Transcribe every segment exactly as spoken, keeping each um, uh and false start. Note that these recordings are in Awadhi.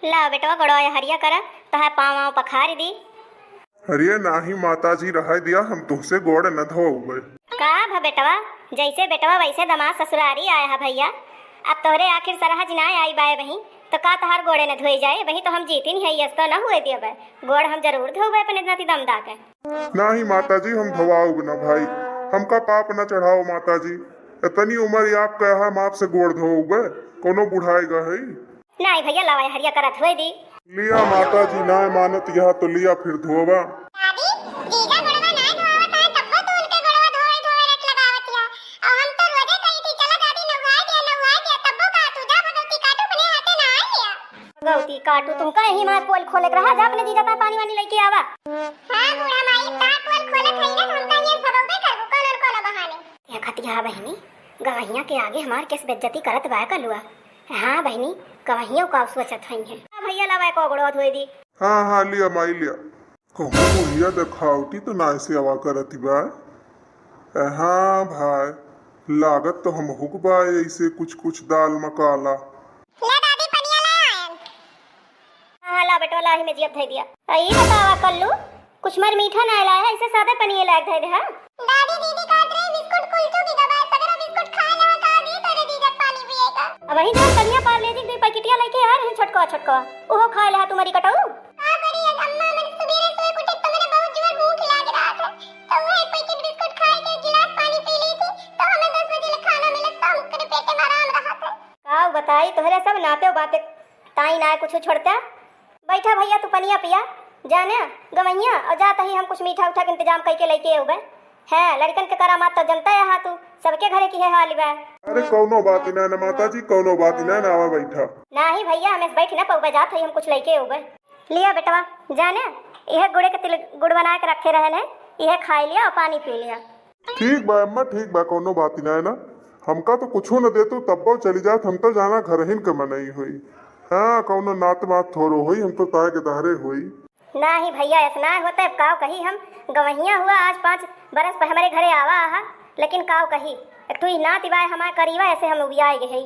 लावा बेटवा, गोड़वा हरिया करा, तोहार पाँव वाँव पखारि दी। अरे नाही माता जी, रहै दिया, हम तुहसे गोड़ न धोउबे। का भ बेटवा, जैसे बेटवा वैसे दमाद ससुरारी आया है भइया। अब तोहरे आखिर सरहज ना आई बाय बही, तो का तोहार गोड़े न धोए जाए? बही तो हम जीतिन है, यस तो न हुए दियबे, गोड़ हम जरूर धोउबे अपने नाती दमदा के। नाही माता जी, हम धोवाउब न भाई, हमका पाप न चढ़ाओ माता जी। इतनी उमर आप कहा हम आपसे गोड़ धोउबे, कोनो बुढ़ाए गा है? नाही भइया, लावा हरिया करा धोए दी। लिया माता जी, नाही मानत यह तो लिया फिर धोवा। दादी, जीजा गोड़वा नाही धोआवत है, तब्बो तू उनके गोड़वा धोए धोए रट लगावत है। और हम तो रोजे कही थी, चला दादी नहुआए दिया, नहुआए दिया, तब्बो का तू जा भगवती काटू अपने हाथे नहाए लिया। भगवती काटू, तुमका यही मार पोल खोले के रहा, जा अपने जीजा का पानी वानी लेके आवा। हाँ बूढ़ा माई, तार पोल खोलत है ना, तो हमका ये भगवते करबू, कौन न कौन बहाने। ये खतिया बहिनी, गवहिया के आगे हमार केस बेइज्जती करत बा कलुआ। हाँ बहिनी, गवहियों का सोचत हई है। हाँ भइया, लावा एको गोड़वा धोए दी। हाँ, हाँ, लिया माई, लिया। कहूँ बुढ़िया देखावटी तो ना ऐसे आवा करत बा। हाँ भाई, लागत तो हम हुक बा ऐसे कुछ कुछ दाल मकाला। ले दादी, पनिया ले आयन। हाँ, ला बेटवा, ला ही में जियत धइ दिया। आ, ई बतावा कल्लू, कुछ मर मीठा ना लाया है, ऐसे सादे पनिये लायक धइ दे, हाँ? दादी, दीदी कहत रही बिस्कुट कुलचू की दबाए, सगरा बिस्कुट खाए लेवा, का दी तोरे जीजा पानी पिए का? अब वही जो कनिया पार्ले जी दुई पैकेटिया लेके आ रहे हैं, छोटकवा, छोटकवा, ओहो खाए लेहा तुम्हारी कटऊ। का करी, आज अम्मा, हमरे सुबेरे सोए के उठे तो हमरे बहुत जोर भूख लाग रहा था, तो वही पैकेट बिस्कुट खाए के गिलास पानी पी ली थी, तो हमें दस बजे ले खाना मिलत, तो हमरे पेटे में आराम रहा था। का बताई तोहरे सब नाते बाते ताई ना कुछ छोड़ता। बैठा भइया, तू पनिया पिया, जाने गवैया, और जात ही हम कुछ मीठा उठा के इंतजाम कइके लइके अउबे। हैं, लड़कन के करामात तो जनता है, हाँ, तू सबके घरे की है हाल बा। अरे कौनो बात ना, ना माता जी, कौनो बात ना, ना आवा बैठा। नाही भइया, हमें बैठ ना पउबे, जात ही हम कुछ लइके अउबे। लिया बेटवा, जाने यह गुड़े के तिल गुड़ बना के रखे रहन है, यह खाए लिया और पानी पी लिया। ठीक बा अम्मा, ठीक बा, कौनो बात ना है ना। हमका तो कुछो न देतू, तब्बो चली जात, हम तो जाना घरहिन के मनई होई। हाँ, कौनो नात मात थोरो होई, हम तो ताए के दहरे होई। नाही भइया, ऐसा ना होता, अब काव कही हम, गवहिया हुआ आज पाँच बरस पर हमरे घरे आवा आहा, लेकिन काव कही, एक ठो ई नाती बाय हमार करीबा, ऐसे हम उबियाए गए हई।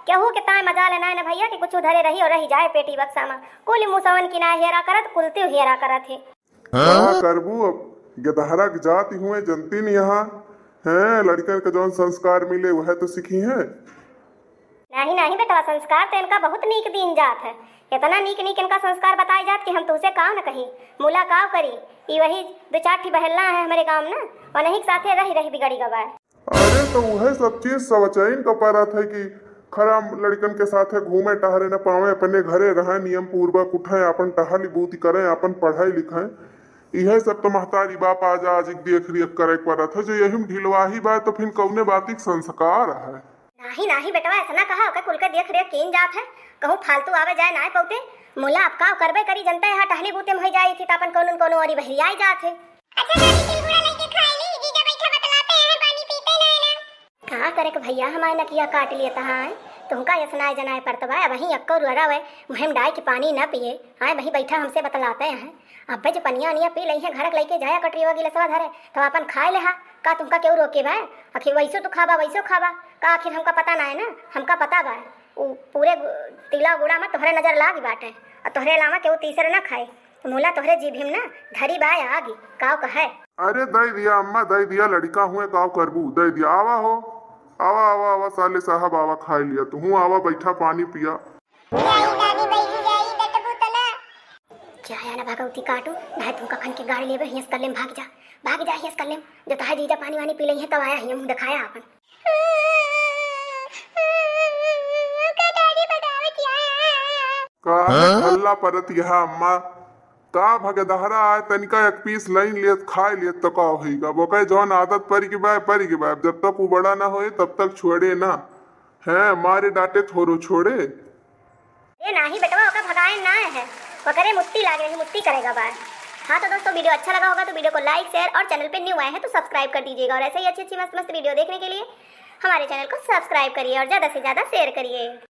केहू के ताए मजाल ना है ना भइया कि कुछ धरे रही और रही जाए पेटी बक्सा में। कुल मुसवन की ना हेरा करत, कुल त्यू हेरा करत है। का करबू अब, गेदहरा के जाति हुए, जनती नहीं यहाँ। हैं, लड़कन के जौन संस्कार मिले, वह तो सीखी हैं। नाही, नाही बेटवा, संस्कार तो इनका बहुत नीक दीन जात है। इतना नीक, नीक इनका संस्कार बताए जात कि हम तुहसे काव न कही, मुला काव करी। ई वही दो चार ठी बहलना है हमरे गाँव में ना, वनही के साथे रही, रही बिगड़ी गवा है। अरे, तो उहे सब चीज सवचैन क परत है कि खराब लड़कन के साथे घूमे टहरे न पावे, अपने घरे रहे, नियम पूर्वक उठे, आपन टहली बूती करे, आपन पढ़े लिखे। इहे सब तो महतारी बाप आज, आज देख रेख करे के परत है। जो यही में ढिलवाही बा, तो फिर कौने बाती के संस्कार है? नाही, नाही बेटवा, ऐसा ना कहा, ओके कुल के देख रेख कीन जात है। कहूँ फालतू आवे जाए ना पौते। मुला अब का करबे करी, जनता यहाँ टहली बूते में हो जाई थी, तो अपन कौनो न कौनो ओरी बहरियाई जात है। अच्छा दादी, तिलगुड़ा लेके खाए ली, जीजा बैठा बतलाते हैं, पानी पीते ना है ना। का करे के भइया, हमारे नकिया काट लिया तहाँ है, तुमका यसनाए जनाए पड़त बा, अबहीं अक्को रुअरा वै, मुँह में डाइ के पानी न पिए, आए वहीं बैठा हमसे बतलाते हैं। अब्बे जो पनिया अनिया पी लई है, घर के लइके जाया कटरिया गिलसवा धरे, तो अपन खाए लेहा, का तुमका केहू रोके बा? आखिर वैसो तू खाबा, वैसो खाबा, का आखिर हमका पता ना है ना, हमका पता बा, उ पूरे गु-, तिला गुड़ा में तोहरे नजर लागी बाटे, और तोहरे अलावा केहू तीसर ना खाए। मुला तोहरे जीभिम ना धरी बा आगी, काव कहे। अरे दइ दिया अम्मा, दइ दिया, लड़िका हुए, काव करबू, दइ दिया। आवा हो, आवा, आवा, आवा, साले साहब, आवा, खाए लिया, तुहूँ आवा, बैठा, पानी पिया। जाई दादी, बैठी जाई, डटबू त ना। क्या आया ना भगवती काटू, भाई तुमका खन के गाड़ी लेबे, हियस कल्ले में भाग जा, भाग जा हियस कल्ले में, जो तहार जीजा पानी वानी पी लई है, तब आया हियस मुँह दिखाया अपन। का दादी भगावत या? काहे हाँ? हल्ला परत यहाँ अम्मा? का भगदहरा आए, तनिका एक पीस लइन लेत, खाए लेत तो का होइगा? ओके जौन आदत परि के बा, परि के बा। जब तक उ बड़ा ना होए, तब तक छोड़े ना। हैं, मारे डांटे थोरो छोड़े। ए नाही बेटवा, ओका भगाए ना है, ओकरे मुत्ती लागे रही, मुत्ती करेगा बार। हाँ तो दोस्तों, video अच्छा लगा होगा तो video को like, share और channel पे new आए हैं तो subscribe कर दीजिएगा। और ऐसे ही अच्छी अच्छी मस्त मस्त video देखने के लिए हमारे channel को subscribe करिए और ज़्यादा से ज़्यादा share करिए।